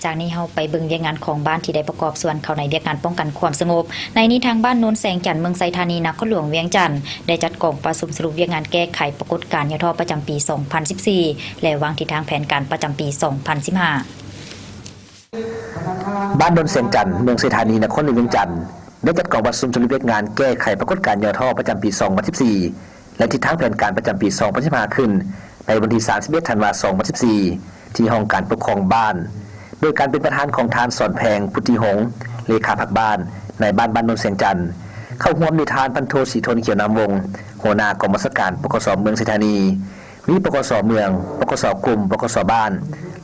ຈາກນີ້ເຮົາໄປເບິ່ງວຽກງານຂອງບ້ານທີ່ໄດ້ປະກອບສ່ວນເຂົ້າໃນວຽກງານປ້ອງກັນຄວາມສະຫງົບ. ໃນນີ້ທາງບ້ານໂນນແສງຈັນ ເມືອງໄຊທານີ ນະຄອນຫຼວງວຽງຈັນ ໄດ້ຈັດກອງປະຊຸມສະຫຼຸບວຽກງານແກ້ໄຂປາກົດການຫຍໍ້ທໍ້ປະຈຳປີສອງພັນສິບສີ່ ແລະ ວາງທິດທາງແຜນການປະຈຳປີສອງພັນສິບຫ້າ. ບ້ານໂນນແສງຈັນ ເມືອງໄຊທານີ ນະຄອນຫຼວງວຽງຈັນ ໄດ້ຈັດກອງປະຊຸມສະຫຼຸບວຽກງານແກ້ໄຂປາກົດການຫຍໍ້ທໍ້ປະຈຳປີສອງພັນສິບສີ່ ແລະ ທິດທາງແຜນການປະຈຳປີສອງພັນສິບຫ້າ ຂຶ້ນໃນວັນທີສາມສິບເອັດ ທັນວາ ສອງພັນສິບສີ່ ທີ່ຫ້ອງການປົກຄອງບ້ານ ໂດຍການເປັນປະທານຂອງທ່ານ ສອນແພງ ພຸດທິຫົງ ເລຂາພັກບ້ານ ນາຍບ້ານບ້ານໂນນແສງຈັນ, ເຂົ້າຮ່ວມມີທ່ານ ພັນໂທ ສີທົນ ຂຽວນາມວົງ ຫົວໜ້າກອງບັນຊາການ ປກສ ເມືອງໄຊທານີ, ມີ ປກສ ເມືອງ, ປກສ ກຸ່ມ, ປກສ ບ້ານ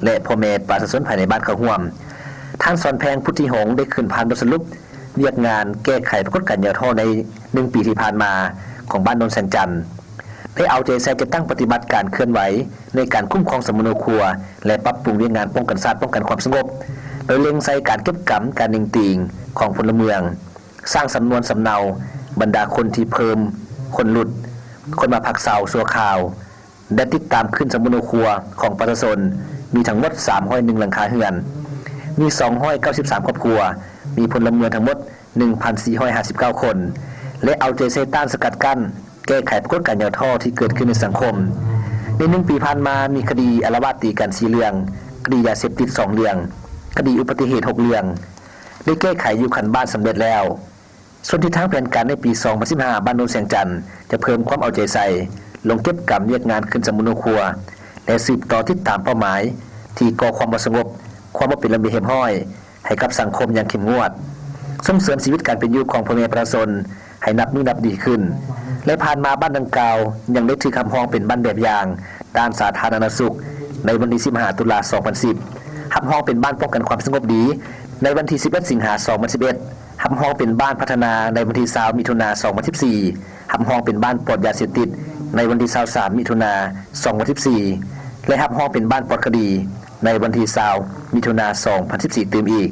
ແລະ ພໍ່ແມ່ປະຊາຊົນພາຍໃນບ້ານເຂົ້າຮ່ວມ. ທ່ານ ສອນແພງ ພຸດທິຫົງ ໄດ້ຂຶ້ນຜ່ານບົດສະຫຼຸບວຽກງານແກ້ໄຂປາກົດການຫຍໍ້ທໍ້ໃນໜຶ່ງປີທີ່ຜ່ານມາຂອງບ້ານໂນນແສງຈັນ, ໄດ້ເອົາໃຈໃສ່ຈັດຕັ້ງປະຕິບັດການເຄື່ອນໄຫວໃນການຄຸ້ມຄອງສຳມະໂນຄົວ ແລະ ປັບປຸງວຽກງານປ້ອງກັນຊາດ ປ້ອງກັນຄວາມສະຫງົບ, ໂດຍເລັງໃສ່ການເກັບກຳການເໜັງຕີງຂອງພົນລະເມືອງ, ສ້າງສຳນວນສຳເນົາບັນດາຄົນທີ່ເພີ່ມ, ຄົນຫຼຸດ, ຄົນມາພັກເຊົາຊົ່ວຄາວ ແລະ ຕິດຕາມຄືນສຳມະໂນຄົວຂອງປະຊາຊົນ ມີທັງໝົດສາມຮ້ອຍໜຶ່ງຫຼັງຄາເຮືອນ, ມີສອງຮ້ອຍເກົ້າສິບສາມຄອບຄົວ, ມີພົນລະເມືອງທັງໝົດໜຶ່ງພັນສີ່ຮ້ອຍຫ້າສິບເກົ້າຄົນ ແລະ ເອົາໃຈໃສ່ຕ້ານສະກັດກັ້ນ ແກ້ໄຂປາກົດການຫຍໍ້ທໍ້ທີ່ເກີດຂຶ້ນໃນສັງຄົມ. ໃນໜຶ່ງປີຜ່ານມາ ມີຄະດີອາລະວາດຕີກັນສີ່ເລື່ອງ, ຄະດີຢາເສບຕິດສອງເລື່ອງ, ຄະດີອຸບັດຕິເຫດຫົກເລື່ອງ, ໄດ້ແກ້ໄຂຢູ່ຂັ້ນບ້ານສຳເລັດແລ້ວ. ສ່ວນທິດທາງແຜນການໃນປີສອງພັນສິບຫ້າ ບ້ານໂນນແສງຈັນ ຈະເພີ່ມຄວາມເອົາໃຈໃສ່ ລົງເກັບກຳວຽກງານຄືນສຳມະໂນຄົວ ແລະ ສືບຕໍ່ຕິດຕາມເປົ້າໝາຍທີ່ກໍ່ຄວາມບໍ່ສະຫງົບ, ຄວາມບໍ່ເປັນລະບຽບຮຽບຮ້ອຍ ໃຫ້ກັບສັງຄົມຢ່າງເຂັ້ມງວດ, ສົ່ງເສີມຊີວິດການເປັນຢູ່ຂອງພໍ່ແມ່ປະຊາຊົນໃຫ້ນັບມື້ນັບດີຂຶ້ນ ແລະ ຜ່ານມາບ້ານດັ່ງກ່າວຍັງໄດ້ຖືກຮັບຮອງເປັນບ້ານແບບຢ່າງດ້ານສາທາລະນະສຸກໃນວັນທີສິບຫ້າ ຕຸລາ ສອງພັນສິບ, ຮັບຮອງເປັນບ້ານປ້ອງກັນຄວາມສະຫງົບດີໃນວັນທີສິບເອັດ ສິງຫາ ສອງພັນສິບເອັດ, ຮັບຮອງເປັນບ້ານພັດທະນາໃນວັນທີຊາວ ມິຖຸນາ ສອງພັນສິບສີ່, ຮັບຮອງເປັນບ້ານປອດຢາເສບຕິດໃນວັນທີຊາວສາມ ມິຖຸນາ ສອງພັນສິບສີ່ ແລະ ຮັບຮອງເປັນບ້ານປອດຄະດີໃນວັນທີຊາວ ມິຖຸນາ ສອງພັນສິບສີ່ ຕື່ມອີກ.